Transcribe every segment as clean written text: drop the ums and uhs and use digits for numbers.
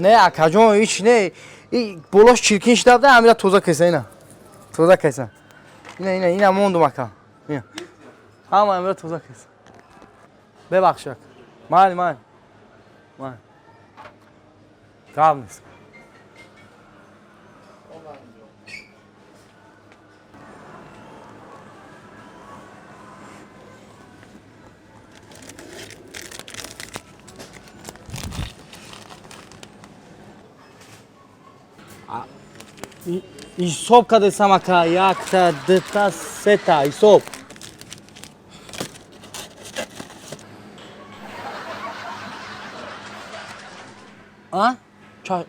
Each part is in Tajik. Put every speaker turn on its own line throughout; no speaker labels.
Не, акаҷон, ҳеч не. И болош чиркин шуда буда, ҳамира тоза кеса ина. Тоза кеса. Ина, ина, ина мондум ака. Ина. Ҳама ҳамира тоза кеса. Бебахш ака. Майли, майли. Майли. Гап нест. Ҳисоб кардесам ака, якта, дута, сета, ҳисоб. А? Ча?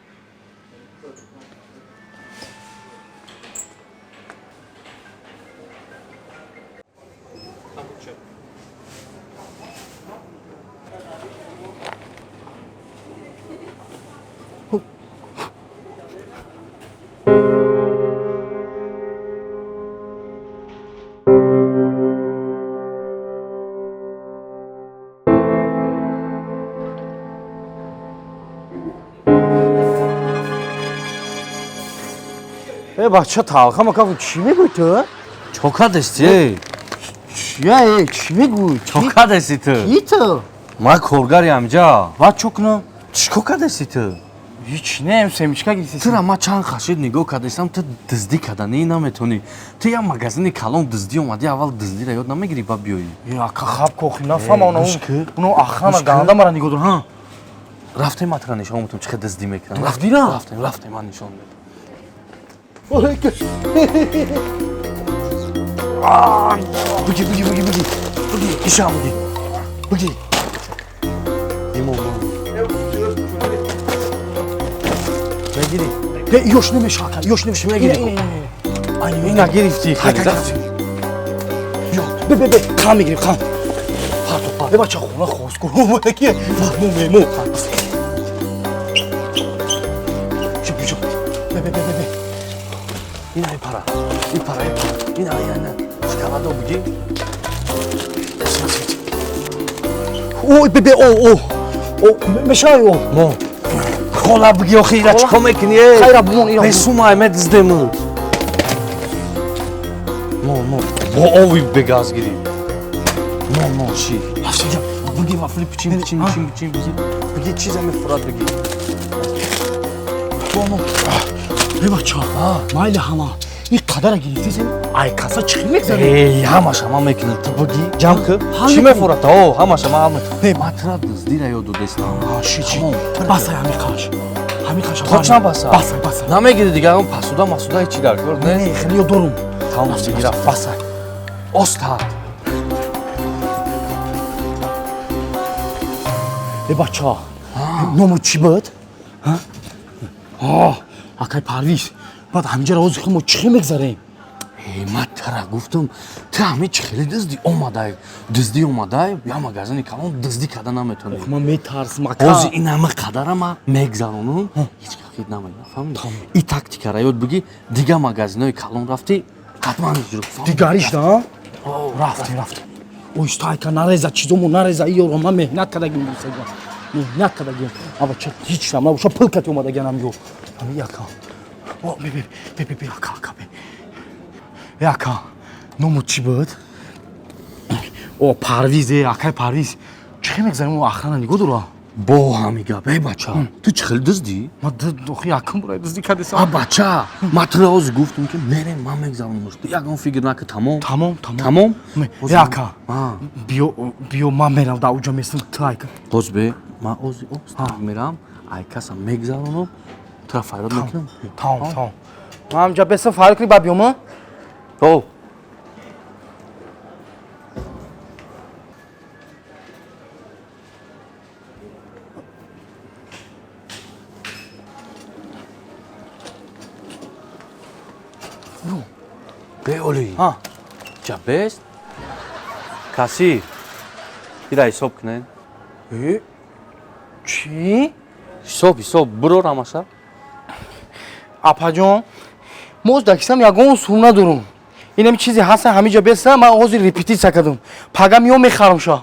Э, бача, талхам ака, чӣ мегӯй ту?
Чо кардести?
Чия, э, чӣ мегӯй?
Чо кардести ту?
Ки ту?
Ман коргари ҳамҷа.
Баъд чо кунам?
Чӣ кардести ту?
Ҳеч не, семечка гирифтесам.
Тура ман чанд хашид нигоҳ кардестам, ту дуздӣ карданӣ наметонӣ. Ту як магазини калон дуздӣ омадӣ, аввал дуздиро ёд намегирӣ, баъд биёӣ.
Э, ака, хаб кохи, нафаҳмам оно.
Гӯш кӣ?
Уно охрана
Гӯш кӣ?
ганда мара нигоҳ дор, ҳа?
Рафтем, ман тура нишон метам, чӣ хел дуздӣ мекунам.
Рафтира?
Рафтем, рафтем, ман нишон медам. Буги, буги, буги, буги. Буги, ишам буги. Буги. Имо, мо. Мегирӣ?
Э, ёш намеша, ака, ёш намеша.
Мегирӣ? Ина гирифтӣ,
Хай,
хеле.
хай, Ё, бе, бе, бе, қан мегирем, қан. Парто, парто. Э, бача, хона хостгор омадаки. Мо, мемо. Чо, чо. Бе, бе, бе, бе, бе.
Ина и пара. И пара, и пара. Ина, ина, ина. Шоколадо буги.
Ой, бе, бе, о, о. О, мешай, о.
Мо. Хола буги, охи, ира чико мекунӣ? Эй?
Хайра, бумон, ира.
Бесумай, медиздем. Мо, мо. Бо ови бегаз гирӣ. Мо, мо, ши. Буги, вафли пичин, пичин, пичин, пичин, буги. Буги, чизе мефурад, буги.
Мо, мо. Э, бача, майли ҳама. Ин қадара гирифтесем, ай каса чӣ мегзарем?
Эй, ҳамаша ман мекунам. Ту буги, ҷамъ кӣ.
Ҳал
Чӣ
мекунӣ?
мефурад? О, ҳамаша ман ҳал мекунам.
Не,
Ман тура дуздира ёд додестам.
А, ши, чи?
Тамом.
Басай ҳами қаш. Ҳами қаш.
То чанд басай?
Басай, басай.
Намегири дигар, он пасуда масуда ҳечи дар кор
Не,
не?
хеле ёд дорум.
Тамом, буги, рафт.
Басай.
Остад.
Э, бача, ному чӣ буд? А? Акай Парвиз, баъд ҳаминҷаро ҳозир мо чӣ мегзарем?
Э, ман тура гуфтам, ту ҳами чӣ хеле дуздӣ омадай, дуздӣ омадай, я магазини калон дуздӣ карда наметонӣ.
Ман метарсам, ака.
Ҳозир ин ҳама қадара ман мегзаронам, ҳеҷ кахид намегирам, фаҳмидӣ? И тактикара ёд бугӣ, дигар магазинои калон рафтӣ, ҳатман иҷро.
Дигариш да? Рафтем, рафтем. Оҳиста, ака, нареза, чизомо нареза, иёро ман меҳнат кардагим, дӯстагим. Меҳнат кардагим. Аба ча ҳеч нам набоша, пул кати омадагианам ё. Ами ака. О, бе, бе, бе, бе, бе, ака, ака, бе. Э, ака, ному чӣ буд? О, Парвиз, э, акай Парвиз. Чӣ мегзарем, о охрана нигоҳ дора?
Бо ҳами гап, эй бача, ту чӣ хеле дуздӣ?
Ман охи якум бора дуздӣ кардесам.
А бача, ман тура ҳозир гуфтам, ки мерем, ман мегзаронамш. Ту ягон фикр накӣ, тамом.
Тамом, тамом.
Тамом?
Э, ака.
А.
Биё, биё, ман мерам, да уҷа местам, ту айка.
Боз бе, ман ҳозир оста мерам, ай каса мегзаронам, тура фарёд мекунам.
Тамом, тамом. Ман ҳамҷа бесам, фарёд кунӣ, баъд биём, а?
О, бе оли.
Ҳа.
Ҷабест? Кассир. Ира ҳисоб кунед.
Э? Чӣ?
Ҳисоб, ҳисоб, бурор ҳамаша.
Апаҷон, мо дар кисам ягон сум надорум. Инам чизе ҳаста, ҳамиҷа беста, ман ҳозир репетитсия кардам. Пага миём, мехарам ша.